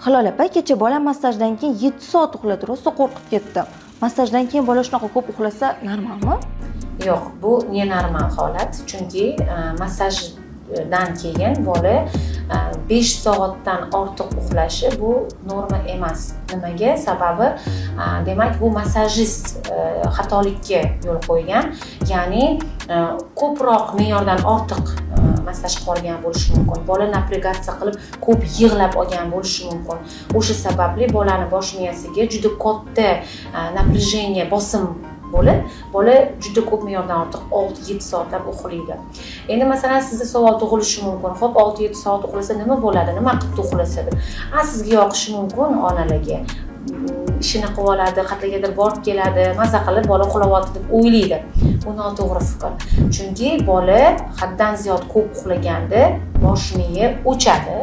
Hilol opa, kecha bolam massajdan keyin 7 soat uxladi, rosa qo'rqib ketdim. Massajdan keyin bola shunaqa ko'p uxlasa, normalmi? Yo'q, bu nenormal holat, chunki massajdan keyin bola 5 soatdan ortiq uxlashi bu norma emas. Nimaga? Sababi, demak, bu massajist xatolikka yo'l qo'ygan, ya'ni ko'proq, me'yordan ortiq massaj qilib olgan bo'lishi mumkin. Bola напрягаться qilib, ko'p yig'lab olgan bo'lishi mumkin. O'sha sababli bolani bosh miyasiga juda katta напряжение, bosim bo'lib, bola juda ko'p, me'yordan ortiq, 6-7 soatlab uxlaydi. Endi, masalan, sizda savol tug'ilishi mumkin: "Ho'p, 6-7 soat uxlasa, nima bo'ladi, nima qilibdi uxlasa?" deb. A sizga yoqishi mumkin, onalarga ishini qilib oladi, qayergadir borib keladi, maza qilib bola uxlayapti deb o'ylaydi. Bu noto'g'ri fikr, chunki bola haddan ziyod ko'p uxlaganda bosh miya o'chadi.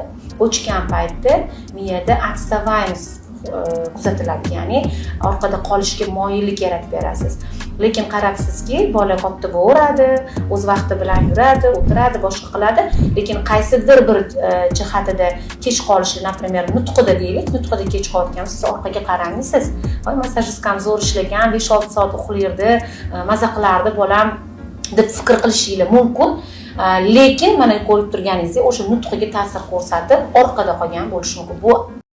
O'chgan paytda miyada отставаемость kuzatiladi, ya'ni orqada qolishga moyillik yaratib berasiz. Lekin qarabsizki, bola katta bo'laveradi, o'z vaqti bilan yuradi, o'tiradi, boshqa qiladi, lekin qaysidir bir jihatida kech qolishi, например, nutqida deylik, nutqida kech qolayotgan, siz orqaga qaramaysiz: "Voy, массажистка m zo'r ishlagan, 5-6 soat uxlardi, maza qilardi bolam", deb fikr qilishinglar mumkin. Lekin mana ko'rib turganingizdek, o'sha nutqiga ta'sir ko'rsatib, orqada qolgan bo'lishi mumkin bu.